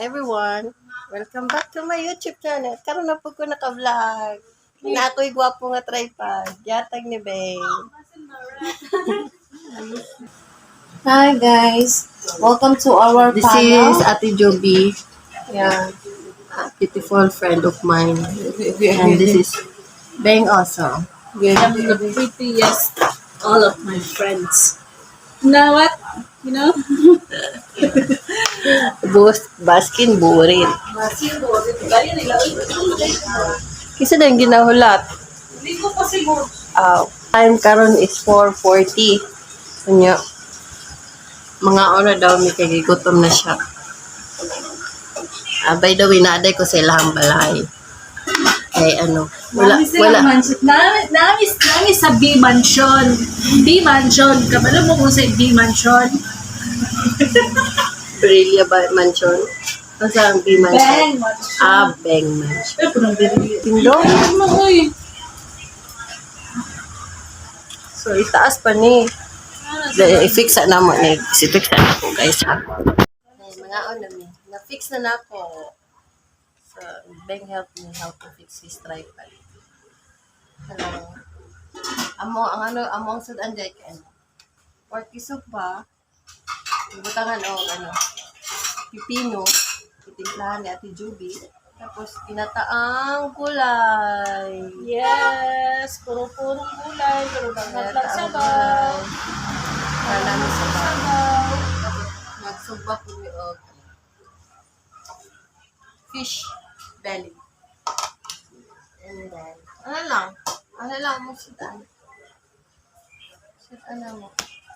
Everyone. Welcome back to my YouTube channel. Karon na po ko naka-vlog. Na ako'y gwapo nga tripod. Yatag ni Beng. Hi guys, welcome to our This panel. is Ate Joby. Yeah. A beautiful friend of mine. And this is Beng also. I'm the prettiest all of my friends. You know what? You know? Bus, Baskin Burin. Kisa na yung ginahulat. Hindi ko pa siguro. Time karon is 4:40. Kanya, mga oras daw may kagigutom na siya. Ah, by the way, naaday ko sa ilahang balay. Kay ano, wala, Nami wala. silang mansion. Nami sa B Mansion. B Mansion. Kabalo mo kung sa B Mansion? Brilla ba, Mansion? Basta ang B Mansion? Bang Mansion. Ah, Beng Mansion. Ay, punong bili. Tindo? Ano mo, uy? So, itaas pa ni. I-fix na mo ni. I-fix na ako, guys, ha. Ay, mga ano mi. Na-fix na na ako. So, Beng help me how to fix his tripod. Hello. Amo, ang ano, amo ang sudan dyan kay ano. Pork soup ba? Butangan o ano. Pipino. Itimplahan ni Ate Juby. Tapos, ginataang gulay. Yes! Puro-purong gulay. Pero daghan lang Ginataang sabaw. gulay. Para namin sabaw. Sabaw. Magsugba po mi og fish belly. And then, ano lang? Ano lang mo sudan? Sudan na mo.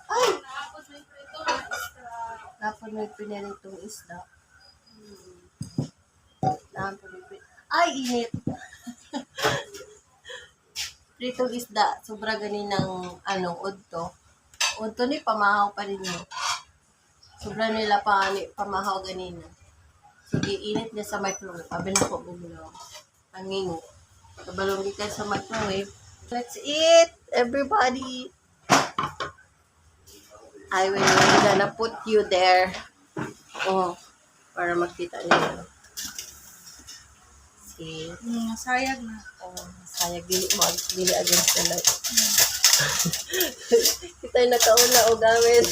Ay! Tapos may prito na isda. Tapos may pinelitong isda. Tapos may Ay, init! Pritong isda. Sobra ganinang, ano, udto. Udto ni, pamahaw pa rin yun. Sobra nila pa, ni, pamahaw ganina. So, giinit niya sa microwave. Abi na ko bumulaw. Ang ngingo. Kabalong gikan sa microwave. Let's eat, everybody! I will gonna put you there. Oh, para makita niyo. See? Sayag na. Oh, sayag dili mo dili against the light. Kita yung nakauna o gamit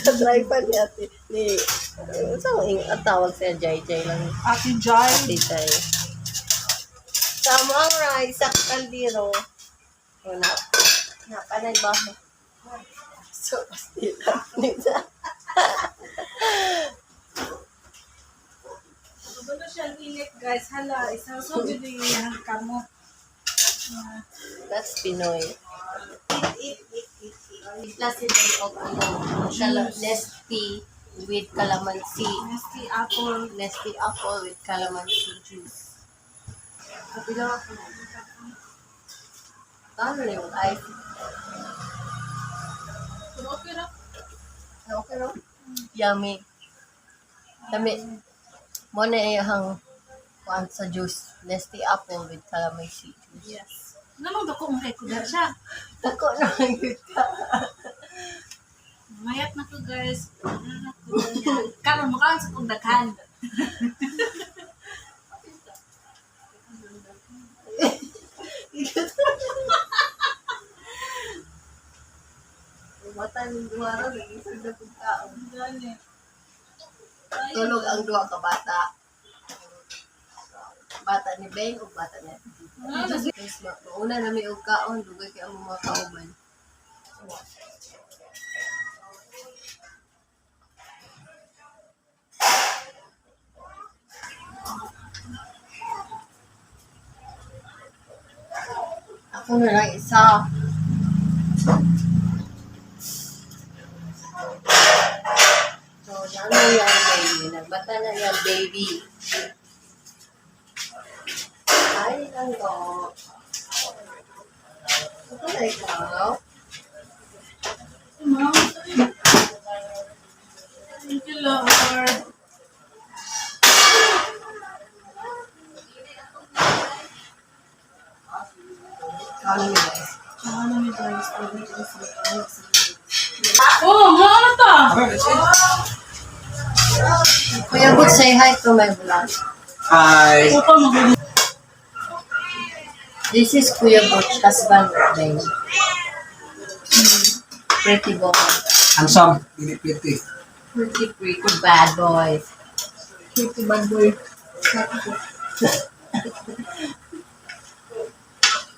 sa tripod ni ate ni saan ang ang tawag siya Jai Jai lang. Ate Jai. Ate Jai. Sa mo ang rice sa kaldero. O na na panay ba? So pastila nisa. Kabalo siya ang init, guys. Hala, isang so yun yung iyang kamo. That's Pinoy. Eat, eat, eat, eat, eat. Plus ito og ano, Nestea with calamansi. Nestea apple. Nestea apple with calamansi juice. Kapi lang ako. Ano na yung ice? Pero okay ra. Okay no? Yummy. Dami. Mo na iyang kuan sa juice. Nestea apple with calamansi juice. Yes. Namang dako mo kay kuda siya. Dako na yun ka. Mayat na ko, guys. Mayat na ko. Karon mukhaan sa kong daghan. Mata ng duha ra, nag-isod na pud tao. Gani. Tulog ang duha ka bata. Bata ni Beng o bata ni Ate Gigi. Guys, mauna na may og kaon, dugay kay ang mga kauban. Ako na lang isa. So, ano yan, baby? Nagbata na yan, baby. Ay, lang to. Ito na ikaw. Thank you, Lord. Ikaw na guys. Ano ni guys? Oh, mga ano ta? Kuya Butch, say hi to my vlog. Hi. Upa mag This is Kuya Butch, husband of Beng. Pretty boy. Handsome. Dili pretty. Pretty, pretty bad boy. Pretty bad boy.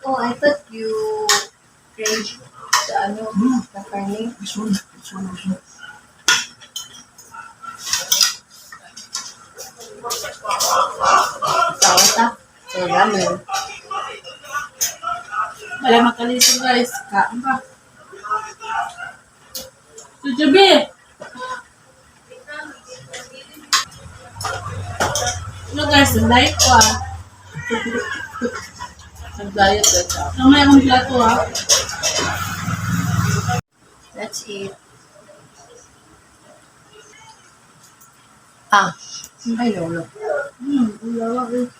Oh, I thought you crave sa ano, sa karne. This one. This one also. Tawa ta. Sa ramen. Wala makalisod, guys. Kain pa. Tujubi! Ano guys, ang diet ko ah. Nag-diet ka siya. Ang may akong plato ah. Let's eat. Ah. Ay, lolo. Ulawa eh.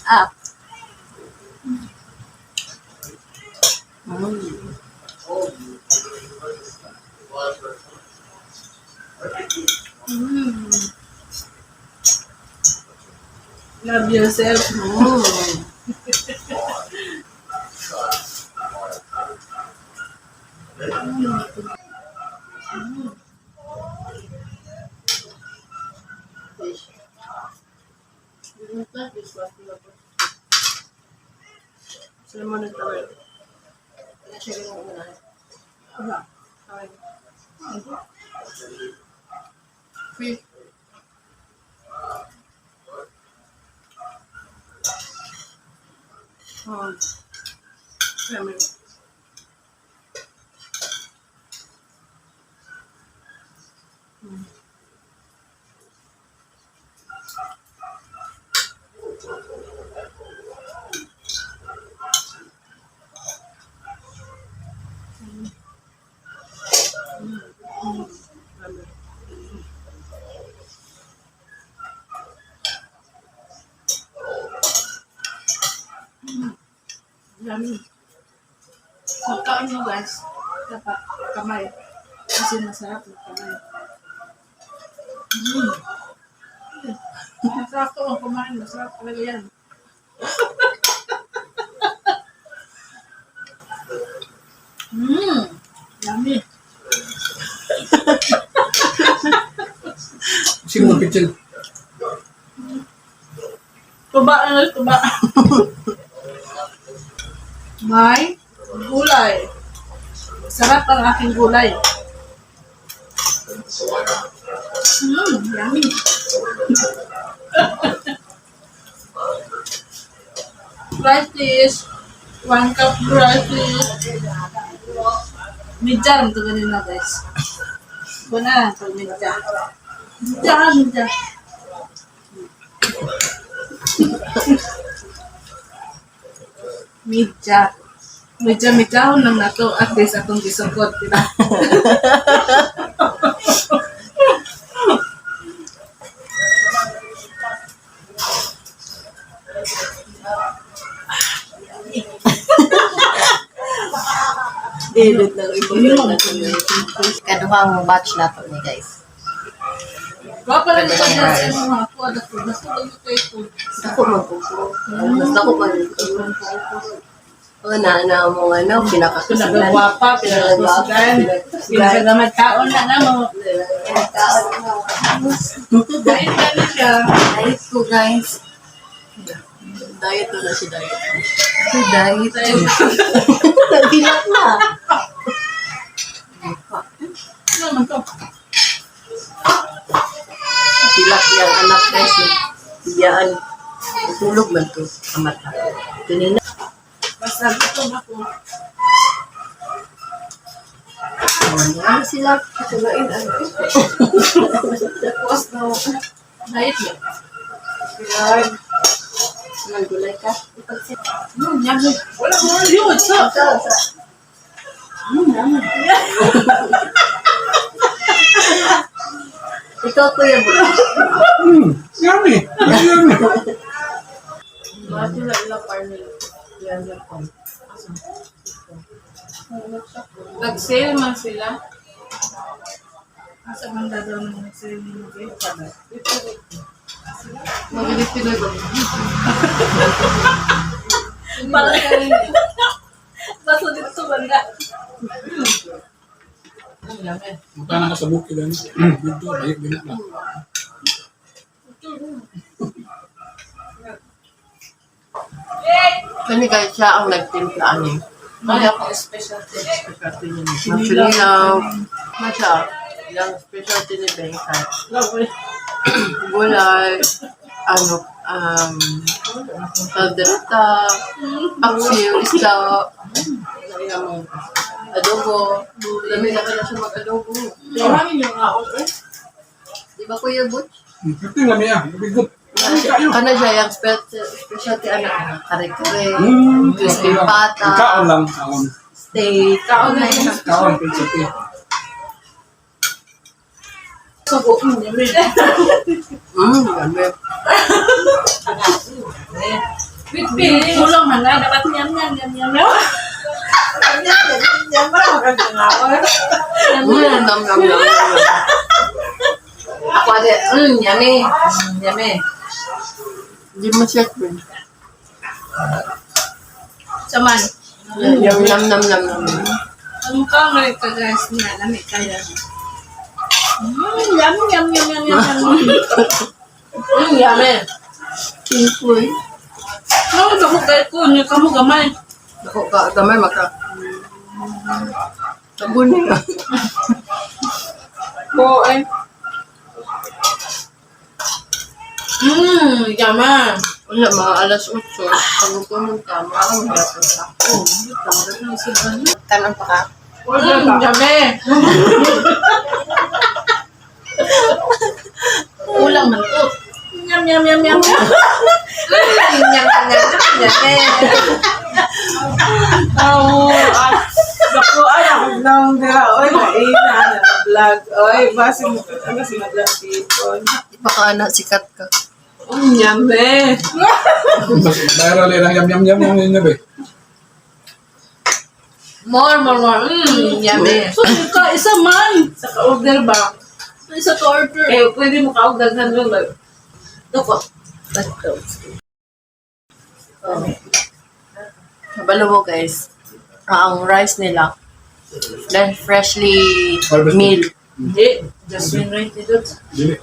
Ah. Mm. Love yourself. Mm. Sila mo nagtawag. Wala siya ganun una. Wala. Okay. Free. Oh. Yummy. Yummy. Pagkain mo guys, dapat kamay. Kasi masarap magkamay. Mm. Masarap to ang kumain. Masarap talaga yan. Mmm. Yummy. Sino mo picture? Tuba, ano, tuba. May gulay. Sarap ang aking gulay. Yummy. Rice please. 1 cup rice please. Medya rin ito ganun na guys. Wala, ito medya. Medya, medya. Medya. Medya, medya lang na to. At least atong gisukot, di ba? Edit lang. Ipo na Kaduhang batch na to ni guys. Wa pala nito na sa mga kuha na food. Natulog yung kay food. Dako magpupo. Mas dako man. Oh, na na mo ano, pinakakasulan. Pinagagwapa, pinagasugan. Pinagagamat kaon na na mo. Dahil na na siya. Diet ko guys. Diet to na si diet. Diet. Nagilak na. Ano naman to? Hilak niyang anak guys. Iyaan. Tulog man to. Ang mata. Kanina. Basta gutom ako. Ano sila? Sulain ano. Tapos no. Diet yun. Lord. Manggulay ka. Yummy. Wala mo yun. So, yummy. Ikaw, Kuya Butch. Yummy. Yummy. Bakit sila ila parnil? Yan lang po. Nag-sale man sila. Sa banda daw ng sarili mo. Mabilis Pinoy ba? Basta dito banda. Mukha na ka sa bukid. Ano? Dito, bayag din na. Kani guys, siya ang nagtimpla ani. Wala akong specialty. Specialty niya. Actually, now, masya, yung specialty ni Bengkay. Gulay, ano, kaldereta, paksiw, isda, ano, adobo. Dami na na siya mag-adobo. Marami yung ako eh. Di ba, Kuya Butch? Pwede lang niya. Bigot. Kayo. Kana siya yung specialty, ano, kare-kare, crispy pata, Kaon lang. Kaon. steak, Kaon na yun. Kaon. Pwede. Sugo. Yummy. Yummy. With beef. Kulang man na. Dapat yam yam yam yam yam. Nam, nam, nam, nam. Ako ate, yummy. Yummy. Di mo siya, Queen. Saman. Yum, nam, nam, nam, nam. Ang mukha ka guys na lami kaya. Yum yum yum yum yum yum. Yummy. Pinkoy. Ano ba ko kay ko niyo kamo gamay. Ako ka, gamay maka. Sabon na. Po ay. Yummy. Wala, mga alas 8. Pag pumunta, maaaring hirapon sa ako. Tanong pa ka? Yummy. Kulang man to. Yum yum yum yum. Yum, yum, yum, yummy. Oo. Naku, ay, ako lang dira. Oy, naina, na-vlog. Oy, basi mo, ano sila vlog people. Baka na, sikat ka. Yummy. Viral lang. Yam, yam, yam, yam, yam, yam. More, more, more. Yummy. So ka isa man. Sa ka-order ba? Isa ka order. Eh, pwede mo ka-order nun ba? Doko. Kabalo mo guys. Ang rice nila. Then freshly Harvested. meal. Hindi. Jasmine right dito. Dili.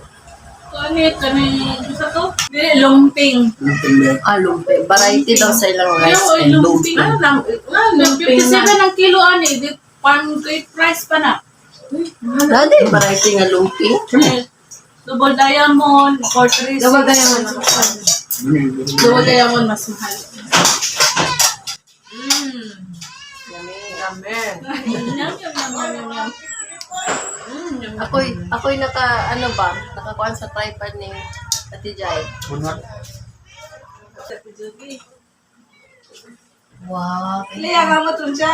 Kani kani isa to. Dili lumping. Lumping na. Ah, lumpe. Variety daw sa ilang rice Yo, and lumping. lumpe. Ano lang, ano lumping 57 na. ang kilo ani, di one great price pa na. Dali, variety nga lumpe. Eh, Double diamond, 436. Double diamond. Double diamond mas mahal. Yummy. Yummy. Yum yum yum yum yum yum. Ako'y naka, ano ba, nakakuan sa tripod ni Ate Jai. Bunwat. Wow. Liya ka mo tun siya.